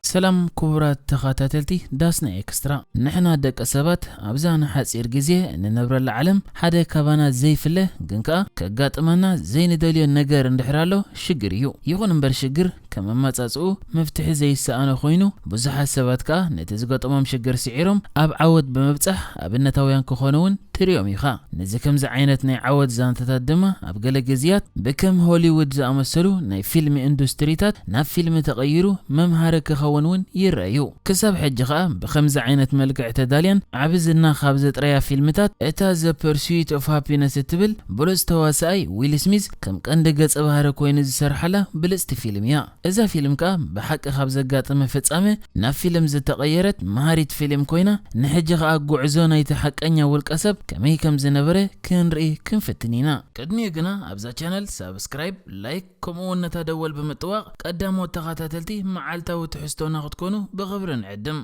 ሰላም ክቡራት ተኸታተልቲ ዳስና ኤክስትራ። ንሕና ደቂ ሰባት ኣብዛ ንሓጺር ግዜ እንነብረላ ዓለም ሓደ ካባና ዘይፍለ ግን ከኣ ከጋጥመና ዘይንደልዮ ነገር እንድሕር ኣሎ ሽግር እዩ። ይኹን እምበር ሽግር ከም ኣመጻጽኡ መፍትሒ ዘይሰኣኖ ኮይኑ ብዙሓት ሰባት ከኣ ነቲ ዝገጠሞም ሽግር ስዒሮም ኣብ ዓወት ብምብጻሕ ኣብነታውያን ክኾኑ እውን ትርእዮም ኢኻ። ነዚ ከምዚ ዓይነት ናይ ዓወት ዛንታታት ድማ ኣብ ገለ ግዜያት ብከም ሆሊውድ ዝኣመሰሉ ናይ ፊልም ኢንዱስትሪታት ናብ ፊልም ተቐይሩ መምሃሪ ክኸውን እውን ይረአ እዩ። ክሳብ ሕጂ ኸኣ ብኸምዚ ዓይነት መልክዕ ተዳልያን ዓቢ ዝና ካብ ዘጥረያ ፊልምታት እታ The Pursuit of Happiness እትብል ብሉጽ ተዋሳኣይ ዊል ስሚዝ ከም ቀንዲ ገጸ ባህሪ ኮይኑ ዝሰርሓላ ብልጽቲ ፊልም እያ። እዛ ፊልም ከኣ ብሓቂ ካብ ዘጋጠመ ፍጻመ ናብ ፊልም ዝተቐየረት መሃሪት ፊልም ኮይና ንሕጂ ኸኣ ጉዕዞ ናይቲ ሓቀኛ ውልቀ ሰብ ከመይ ከም ዝነበረ ክንርኢ ክንፍትን ኢና። ቅድሚኡ ግና ኣብዛ ቻነል ሳብስክራይብ፣ ላይክ ከምኡ እውን ነታ ደወል ብምጥዋቕ ቀዳሞት ተኸታተልቲ መዓልታዊ ትሕዝቶና ክትኮኑ ብኽብሪ ንዕድም።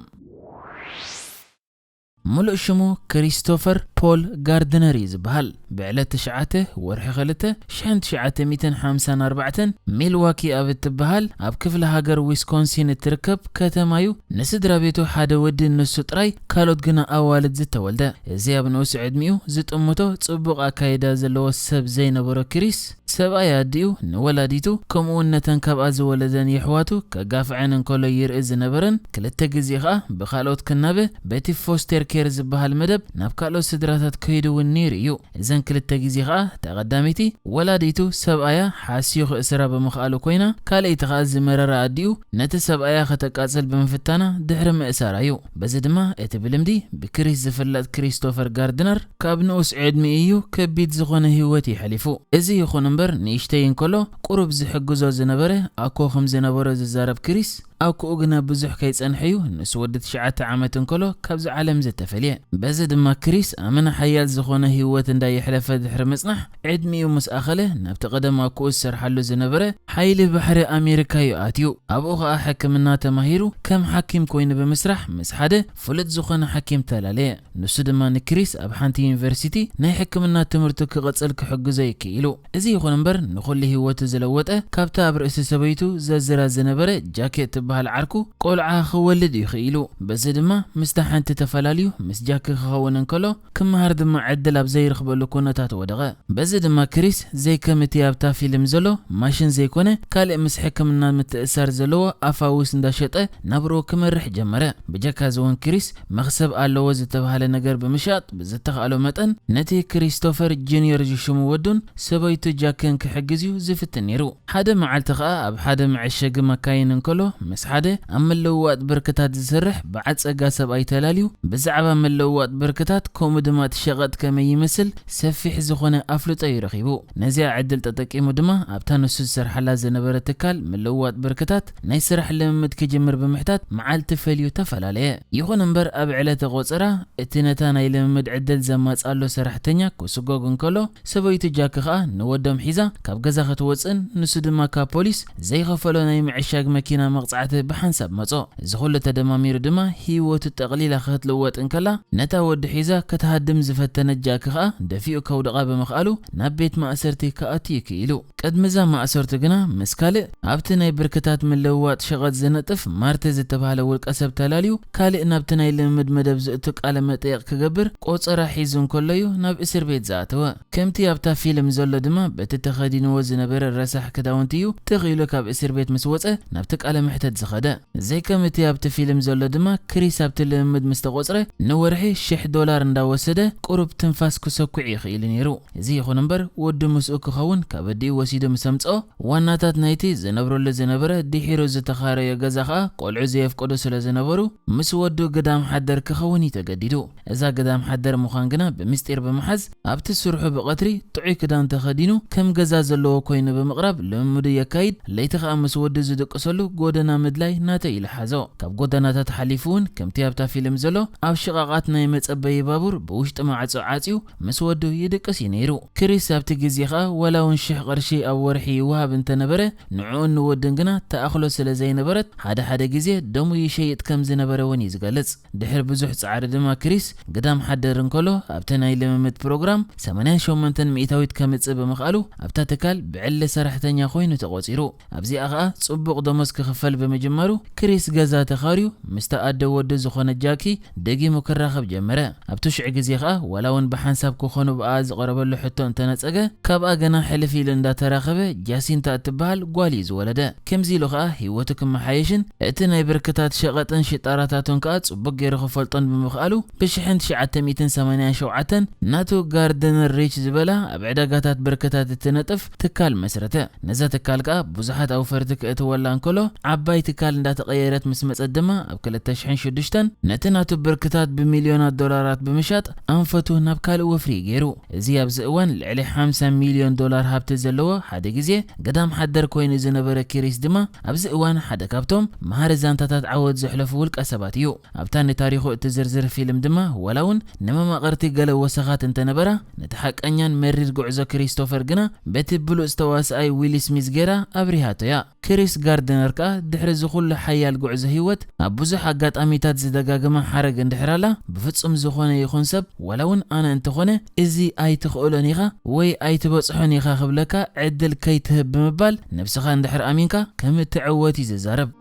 ሙሉእ ሽሙ ክሪስቶፈር ፖል ጋርድነር እዩ ዝበሃል። ብዕለት ትሽዓተ ወርሒ ክልተ ሽሕን ትሽዓተ ሚእትን ሓምሳን ኣርባዕተን ሚልዋኪ ኣብ እትበሃል ኣብ ክፍለ ሃገር ዊስኮንሲን እትርከብ ከተማ እዩ። ንስድራ ቤቱ ሓደ ወዲ ንሱ ጥራይ፣ ካልኦት ግና ኣዋልድ ዝተወልደ። እዚ ኣብ ንኡስ ዕድሚኡ ዝጥምቶ ጽቡቕ ኣካይዳ ዘለዎ ሰብ ዘይነበሮ ክሪስ፣ ሰብኣይ ኣዲኡ ንወላዲቱ ከምኡ እውን ነተን ካብኣ ዝወለደን የሕዋቱ ከጋፍዐን እንከሎ ይርኢ ዝነበረን ክልተ ግዜ ኸኣ ብኻልኦት ክናበ በቲ ፎስተር ኬር ዝበሃል መደብ ናብ ካልኦት ስድራታት ከይዱ እውን ነይሩ እዩ። እዘን ክልተ ግዜ ኸኣ እታ ቀዳመይቲ ወላዲቱ ሰብኣያ ሓስዩ ክእስራ ብምኽኣሉ ኮይና፣ ካልኣይቲ ኸኣ ዝመረረ ኣዲኡ ነቲ ሰብኣያ ከተቃጽል ብምፍታና ድሕሪ ምእሳራ እዩ። በዚ ድማ እቲ ብልምዲ ብክሪስ ዝፍለጥ ክሪስቶፈር ጋርድነር ካብ ንኡስ ዕድሚኡ እዩ ከቢድ ዝኾነ ህይወት የሕሊፉ። እዚ ይኹን እምበር ንእሽተይ እንከሎ ቁሩብ ዝሕግዞ ዝነበረ ኣኮ ከም ዝነበሮ ዝዛረብ ክሪስ፣ ኣኮኡ ግና ብዙሕ ከይጸንሐ እዩ ንሱ ወዲ ትሽዓተ ዓመት እንከሎ ካብዚ ዓለም ዝተፈልየ። በዚ ድማ ክሪስ ኣመና ሓያል ዝኾነ ህይወት እንዳየሕለፈ ድሕሪ ምጽናሕ ዕድሚኡ ምስ ኣኸለ ናብቲ ቀደም ኣኮኡ ዝሰርሓሉ ዝነበረ ሓይሊ ባሕሪ ኣሜሪካ እዩ ኣትዩ። ኣብኡ ኸኣ ሕክምና ተማሂሩ ከም ሓኪም ኮይኑ ብምስራሕ ምስ ሓደ ፍሉጥ ዝኾነ ሓኪም ተላለየ። ንሱ ድማ ንክሪስ ኣብ ሓንቲ ዩኒቨርሲቲ ናይ ሕክምና ትምህርቱ ክቕጽል ክሕግዞ ይክኢሉ። እዚ ይኹን እምበር ንኹሉ ህይወቱ ዝለወጠ ካብታ ኣብ ርእሲ ሰበይቱ ዘዝራ ዝነበረ ጃኬ እትበሃል ዓርኩ ቆልዓ ክወልድ እዩ ክኢሉ። በዚ ድማ ምስታ ሓንቲ ተፈላልዩ ምስ ጃኪ ክኸውን እንከሎ ክመሃር ድማ ዕድል ኣብ ዘይረኽበሉ ኩነታት ወደቐ። በዚ ድማ ክሪስ ዘይከም እቲ ኣብታ ፊልም ዘሎ ማሽን ዘይኮነ ካልእ ምስ ሕክምና ምትእሳር ዘለዎ ኣፋውስ እንዳሸጠ ናብርኡ ክመርሕ ጀመረ። ብጀካ እዚ እውን ክሪስ መኽሰብ ኣለዎ ዝተባህለ ነገር ብምሻጥ ብዝተኻእሎ መጠን ነቲ ክሪስቶፈር ጁኒየር ዝሽሙ ወዱን ሰበይቱ ጃክን ክሕግዝ እዩ ዝፍትን ነይሩ። ሓደ መዓልቲ ኸኣ ኣብ ሓደ መዐሸጊ መካይን እንከሎ ምስ ሓደ ኣብ ምልውዋጥ ብርክታት ዝሰርሕ በዓል ጸጋ ሰብኣይ ተላልዩ ብዛዕባ ምልውዋጥ ብርክታት ከምኡ ድማ እቲ ሸቐጥ ከመይ ይመስል ሰፊሕ ዝኾነ ኣፍልጦ እዩ ረኺቡ። ነዚኣ ዕድል ተጠቂሙ ድማ ኣብታ ንሱ ዝሰርሓላ ዝነበረ ትካል ምልውዋጥ ብርክታት ናይ ስራሕ ልምምድ ክጅምር ብምሕታት መዓልቲ ፈልዩ ተፈላለየ። ይኹን እምበር ኣብ ዕለተ ቆጸራ እቲ ነታ ናይ ልምምድ ዕድል ዘማጽኣሎ ሰራሕተኛ ክስጎግ እንከሎ ሰበይቱ ጃኪ ኸኣ ንወዶም ሒዛ ካብ ገዛ ክትወጽእን ንሱ ድማ ካብ ፖሊስ ዘይኸፈሎ ናይ ምዕሻግ መኪና መቕጻዕቲ ብሓንሳብ መጾ። እዚ ኩሉ ተደማሚሩ ድማ ህይወቱ ጠቕሊላ ክትልወጥ እንከላ ነታ ወዲ ሒዛ ክትሃድም ዝፈተነት ጃኪ ኸኣ ደፊኡ ከውድቓ ብምኽኣሉ ናብ ቤት ማእሰርቲ ክኣቱ እዩ ክኢሉ። ቅድሚ እዛ ማእሰርቱ ግና ምስ ካልእ ኣብቲ ናይ ብርክታት ምልውዋጥ ሸቐጥ ዝነጥፍ ማርተ ዝተባህለ ውልቀ ሰብ ተላልዩ ካልእ ናብቲ ናይ ልምምድ መደብ ዝእቱ ቃለ መጠየቕ ክገብር ቆጸራ ሒዙ እንከሎ እዩ ናብ እስር ቤት ዝኣተወ። ከምቲ ኣብታ ፊልም ዘሎ ድማ በቲ ተኸዲንዎ ዝነበረ ረሳሕ ክዳውንቲ እዩ ትኽ ኢሉ ካብ እስር ቤት ምስ ወጸ ናብቲ ቃለ መሕተት ዝኸደ። ዘይከም እቲ ኣብቲ ፊልም ዘሎ ድማ ክሪስ ኣብቲ ልምምድ ምስ ተቖጽረ ንወርሒ ሽሕ ዶላር እንዳወሰደ ቁሩብ ትንፋስ ክሰኩዕ ይኽእል ነይሩ። እዚ ይኹን እምበር ወዱ ምስኡ ክኸውን ካብ ኣዲኡ ወሲዱ ምስ ኣምጽኦ ዋናታት ናይቲ ዝነብረሉ ዝነበረ ድሒሩ ዝተኻረዮ ገዛ ኸኣ ቆልዑ ዘየፍቅዱ ስለ ዝነበሩ ምስ ወዱ ግዳም ሓደር ክኸውን እዩ ተገዲዱ። እዛ ግዳም ሓደር ምዃን ግና ብምስጢር ብምሓዝ ኣብቲ ስርሑ ብቐትሪ ጥዑይ ክዳን ተኸዲኑ ከም ገዛ ዘለዎ ኮይኑ ብምቕራብ ልምምዱ የካይድ፣ ለይቲ ኸኣ ምስ ወዱ ዝድቅሰሉ ጎደና ምድላይ ናተይ ኢሉ ሓዞ። ካብ ጎደናታት ሓሊፉ እውን ከምቲ ኣብታ ፊልም ዘሎ ኣብ ሽቓቓት ናይ መጸበዪ ባቡር ብውሽጢ ማዕጾ ዓጽዩ ምስ ወዱ ይድቅስ እዩ ነይሩ። ክሪስ ኣብቲ ግዜ ኸኣ ወላ እውን ሽሕ ቅርሺ ኣብ ወርሒ ይወሃብ እንተነበረ ንዕኡን ንወዱን ግና ተኣኽሎ ስለ ዘይነበረት ሓደ ሓደ ግዜ ደሙ ይሸይጥ ከም ዝነበረ እውን እዩ ዝገልጽ። ድሕሪ ብዙሕ ጻዕሪ ድማ ክሪስ ግዳም ሓደር እንከሎ ኣብቲ ናይ ልምምድ ፕሮግራም ሰማንያን ሸሞንተን ሚእታዊት ከምጽእ ብምኽኣሉ ኣብታ ትካል ብዕሊ ሰራሕተኛ ኮይኑ ተቖጺሩ። ኣብዚኣ ኸኣ ጽቡቕ ደሞዝ ክኽፈል ምጅማሩ፣ ክሪስ ገዛ ተኻርዩ ምስታ ኣደ ወዱ ዝኾነት ጃኪ ደጊሙ ክራኸብ ጀመረ። ኣብቲ ሽዑ ግዜ ኸኣ ዋላ እውን ብሓንሳብ ክኾኑ ብኣ ዝቐረበሉ ሕቶ እንተነጸገ፣ ካብኣ ገና ሕልፍ ኢሉ እንዳተራኸበ ጃሲንታ እትበሃል ጓል እዩ ዝወለደ። ከምዚ ኢሉ ኸኣ ህይወቱ ክመሓየሽን እቲ ናይ ብርክታት ሸቐጥን ሽጣራታቱን ከኣ ጽቡቕ ገይሩ ክፈልጦን ብምኽኣሉ፣ ብሽሕን ትሽዓተ ሚእትን ሰማንያን ሸውዓተን ናቱ ጋርደነር ሪች ዝበላ ኣብ ዕዳጋታት ብርክታት እትነጥፍ ትካል መስረተ። ነዛ ትካል ከኣ ብዙሓት ኣውፈርቲ ክእትወላ እንከሎ፣ ዓባይ ትካል እንዳተቐየረት ምስ መጸት ድማ ኣብ ክልተ ሽሕን ሽዱሽተን ነቲ ናቱ ብርክታት ብሚልዮናት ዶላራት ብምሻጥ ኣንፈቱ ናብ ካልእ ወፍሪ ገይሩ። እዚ ኣብዚ እዋን ልዕሊ ሓምሳ ሚልዮን ዶላር ሃብቲ ዘለዎ ሓደ ግዜ ገዳም ሓደር ኮይኑ ዝነበረ ኪሪስ ድማ ኣብዚ እዋን ሓደ ካብቶም መሃሪ ዛንታታት ዓወት ዘሕለፉ ውልቀ ሰባት እዩ። ኣብታ ንታሪኹ እትዝርዝር ፊልም ድማ ዋላ እውን ንመማቕርቲ ገለ ወሰኻት እንተነበራ፣ ነቲ ሓቀኛን መሪር ጉዕዞ ክሪስቶፈር ግና በቲ ብሉጽ ተዋስኣይ ዊል ስሚዝ ገይራ ኣብሪሃቶ እያ። ክሪስ ጋርደነር ከኣ ድሕሪ እዚ ኩሉ ሓያል ጉዕዞ ህይወት ኣብ ብዙሕ ኣጋጣሚታት ዝደጋገማ ሓረግ እንድሕር ኣላ፣ ብፍጹም ዝኾነ ይኹን ሰብ ዋላ እውን ኣነ እንተኾነ እዚ ኣይትኽእሎን ኢኻ ወይ ኣይትበጽሖን ኢኻ ክብለካ ዕድል ከይትህብ ብምባል ነብስኻ እንድሕር ኣሚንካ ከም እትዕወት እዩ ዝዛረብ።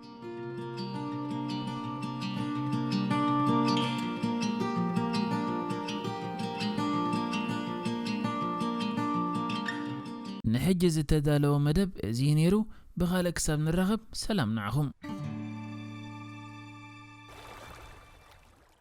ንሕጂ ዝተዳለወ መደብ እዚ እዩ ነይሩ። ብኻልእ ክሳብ ንራኸብ ሰላም ንዓኹም።